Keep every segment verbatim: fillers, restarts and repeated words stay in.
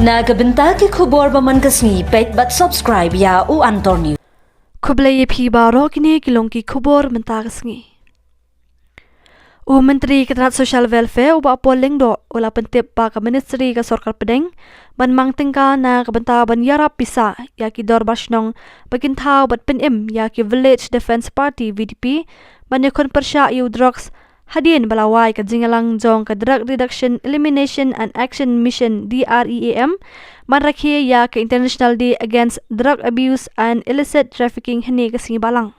Na ka bynta ki khubor ba man ka sngi, peit bad subscribe ïa u Antor News. Khublei ïa phi baroh, kine ki long ki khubor mynta ka sngi. U Myntri ka tnat Social Welfare, u Bah Paul Lyngdoh, u la pyntip ba ka Ministry ka Sorkar Pdeng ban mang tyngka na ka bynta ban ïarap pisa ïa ki dorbar shnong ba kin thaw bad pynim ïa ki Village Defence Party, V D P, ban ïakhun pyrshah ïa u drugs, hadien ba la wai ka jingïalang jong ka Drug Reduction, Elimination and Action Mission, D R E A M, ban rakhe ïa ka International Day Against Drug Abuse and Illicit Trafficking hynne ka sngi Balang.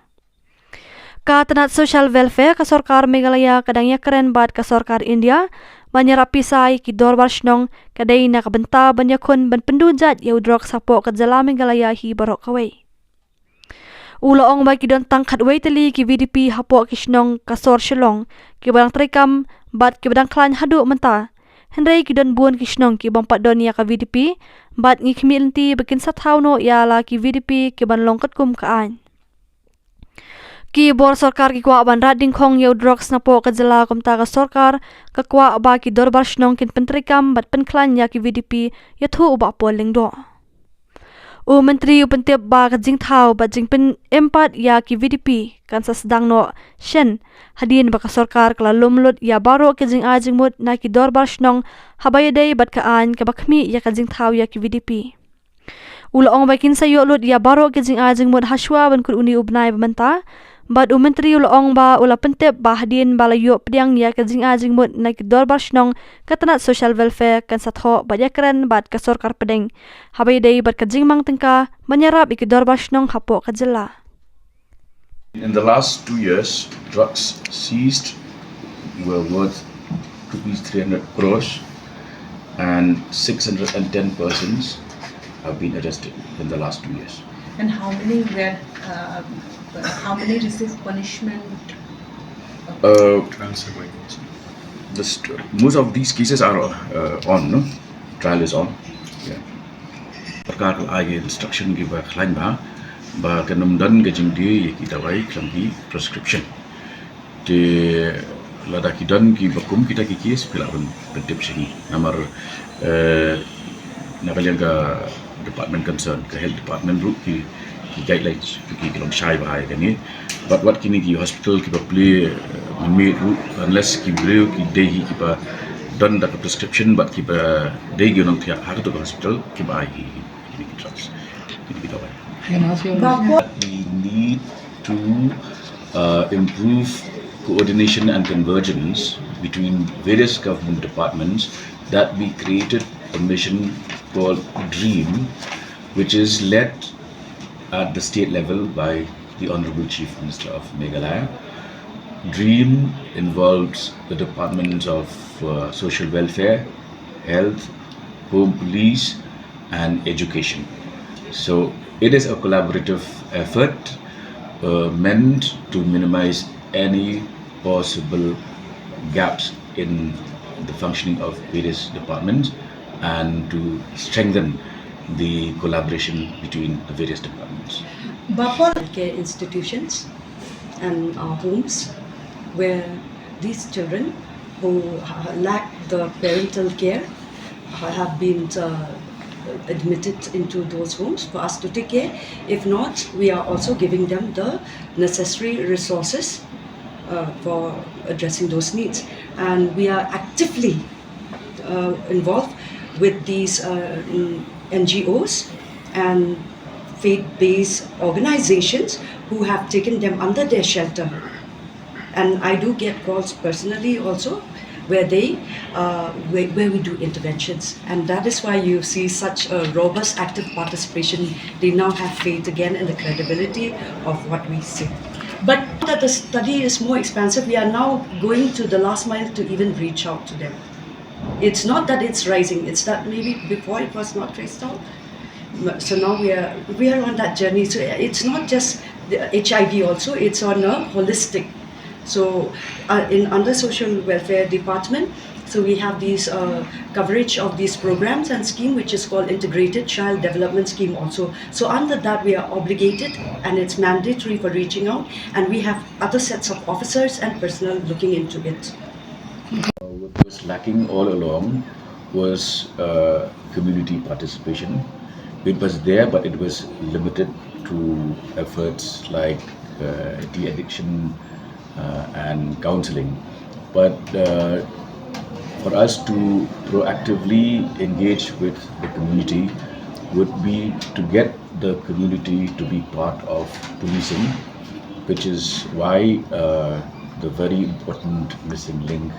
Ka tnat Social Welfare ka Sorkar Meghalaya ka dang ïakren bad ka Sorkar India ban ïarap pisa ïa ki dorbar shnong, ka dei na ka bynta ban ïakhun ban pynduh jait ïa u drugs hapoh ka jylla Meghalaya hi baroh kawei. U la ong ba ki don tang khatwei tylli ki V D P hapoh ki shnong ka sor Shillong kiba dang treikam bad kiba dang khlaiñ haduh mynta. Hynrei ki don bun ki shnong ki bym pat don ïa ka V D P, bad ngi khmih lynti ba kin sa thaw noh ïa la ki V D P kiban long katkum ka aiñ. Ki bor sorkar ki kwah ban rat dyngkhong ïa u drugs napoh ka jylla, kumta ka sorkar ka kwah ba ki dorbar shnong kin pyntreikam bad pynkhlaiñ ïa ki V D P, ïathuh u Bah Paul Lyngdoh. U Myntri u pyntip ba ka jingthaw bad jingpynim pat ïa ki V D P kan sa sdang noh shen, hadien ba ka sorkar ka la lum lut ïa baroh ki jingai jingmut na ki dorbar shnong haba ïadei bad ka aiñ kaba khmih ïa ka jingthaw ïa ki V D P. U la ong ba kin sa ïoh lut ïa baroh ki jingai jingmut hashwa ban kut une u bnai ba mynta. Bad u Myntri u la ong ba u la pyntip ba hadien ba la ïoh pdiang ïa ka jingai jingmut na ki dorbar shnong, ka tnat Social Welfare kan sa thoh bad ïakren bad ka sorkar pdeng haba ïadei bad ka jingmang tyngka ban ïarap ïa ki dorbar shnong hapoh ka jylla. In the last two years, drugs seized were worth rupees three hundred crores, and six hundred and ten persons have been arrested in the last two years. And how many were, uh, how many received punishment? Uh, this, most of these cases are uh, on, no? Trial is on. Yeah. Sorkar ka la ai instruction kiba khlaiñ bha ba kan ym don ka jingdie ïa ki dawai khlem ki prescription. Te lada ki don kiba kum kita ki case, phi lah ban pyntip sha ngi. Namar eh, na ka liang ka department concern, ka health department ruh ki, ki guidelines ki, ki long shai bha ïa kane. Bad wat kine ki hospital kiba plie eh, mynmiet ruh, unless ki briew ki dei hi kiba don da ka prescription bad kiba dei ki nongthiah ha kato ka hospital, kiba ai hi, hi kine ki drugs, kine ki dawai. We need to uh, improve coordination and convergence between various government departments, that we created a mission called DREAM, which is led at the state level by the Honorable Chief Minister of Meghalaya. DREAM involves the Departments of uh, Social Welfare, Health, Home Police, and Education. So it is a collaborative effort uh, meant to minimize any possible gaps in the functioning of various departments and to strengthen the collaboration between the various departments. Bapol care institutions and uh, homes where these children who ha- lack the parental care uh, have been uh, admitted into those homes for us to take care. If not, we are also giving them the necessary resources uh, for addressing those needs. And we are actively uh, involved with these uh, mm, N G Os and faith based organizations who have taken them under their shelter. And I do get calls personally also where they uh, where, where we do interventions, and that is why you see such a robust active participation. They now have faith again in the credibility of what we say. But that the study is more expansive, we are now going to the last mile to even reach out to them. It's not that it's rising, it's that maybe before it was not traced out. So now we are we are on that journey. So it's not just the H I V also, it's on a holistic. So uh, in under social welfare department, so we have these uh, coverage of these programs and scheme, which is called Integrated Child Development Scheme also. So under that, we are obligated, and it's mandatory for reaching out, and we have other sets of officers and personnel looking into it. What was lacking all along was uh, community participation. It was there, but it was limited to efforts like uh, de-addiction uh, and counseling. But uh, for us to proactively engage with the community would be to get the community to be part of policing, which is why uh, the very important missing link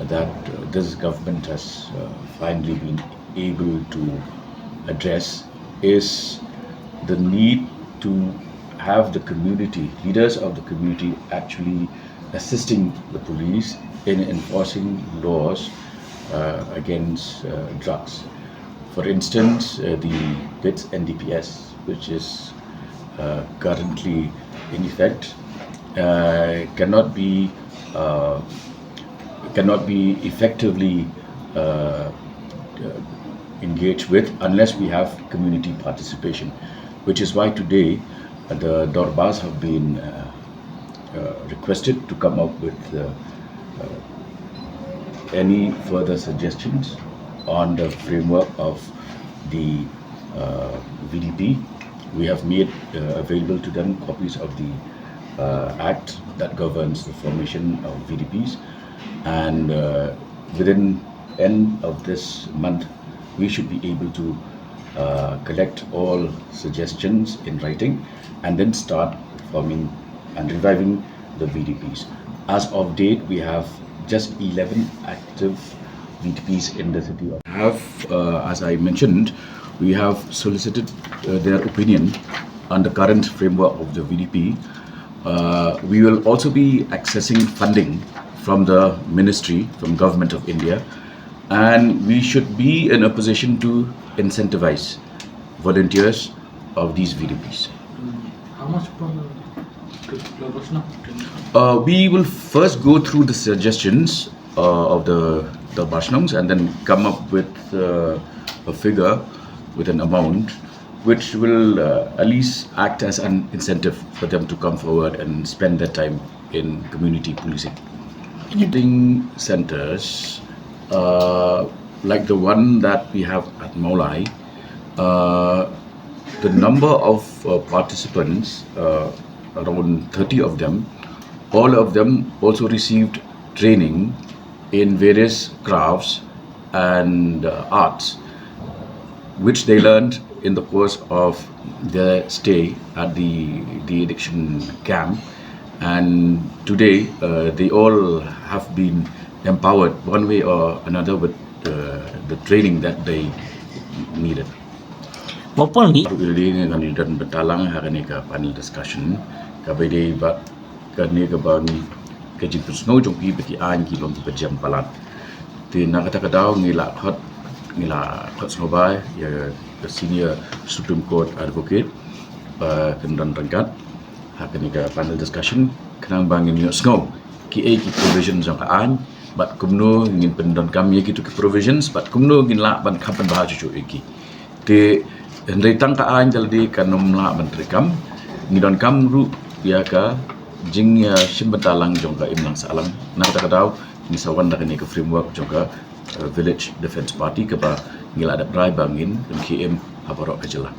that uh, this government has uh, finally been able to address is the need to have the community, leaders of the community, actually assisting the police in enforcing laws uh, against uh, drugs. For instance, uh, the BITS N D P S, which is uh, currently in effect, uh, cannot be uh, cannot be effectively uh, uh, engaged with unless we have community participation, which is why today uh, the Dorbars have been uh, uh, requested to come up with uh, uh, any further suggestions on the framework of the uh, V D P. We have made uh, available to them copies of the uh, act that governs the formation of V D Ps, and uh, within end of this month, we should be able to uh, collect all suggestions in writing and then start forming and reviving the V D Ps. As of date, we have just eleven active V D Ps in the city. Have, uh, as I mentioned, we have solicited uh, their opinion on the current framework of the V D P. Uh, we will also be accessing funding from the ministry, from Government of India, and we should be in a position to incentivize volunteers of these V D Ps. How much per, per, per person? Uh, we will first go through the suggestions uh, of the the Barshnongs and then come up with uh, a figure, with an amount which will uh, at least act as an incentive for them to come forward and spend their time in community policing. Meeting centers uh, like the one that we have at Mawlai, uh, the number of uh, participants, uh, around thirty of them, all of them also received training in various crafts and uh, arts, which they learned in the course of their stay at the de-addiction camp. And today, uh, they all have been empowered one way or another with uh, the training that they needed. Bapal ni. Baru ïa lade ngan ïa don bynta lang ha kane ka panel discussion kaba ïadei bad kane kaba ngi, ka jingpynsngew jong ki ba ki aiñ ki long kiba jem palat. Te na kata ka daw ngi la khot, ngi la khot sngewbha ïa ka Senior Supreme Court Advocate, ba kan don ryngkat ha kane ka panel discussion khnang ba ngin ïohsngew kiei ki provision jong ka aiñ bad kumno ngin pyndonkam ïa kito ki provisions bad kumno ngin lah ban kham pynbha shuh shuh ïa ki. Te hynrei tang ka aiñ da lade kan ym lah ban treikam, ngi donkam ruh ïa ka jingïashim bynta lang jong ka imlang sahlang. Na kata ka daw ngi sa wan da kane ka framework jong ka uh, Village Defence Party kaba ngi la dep rai ba ngin pynkhie im ha baroh ka jylla.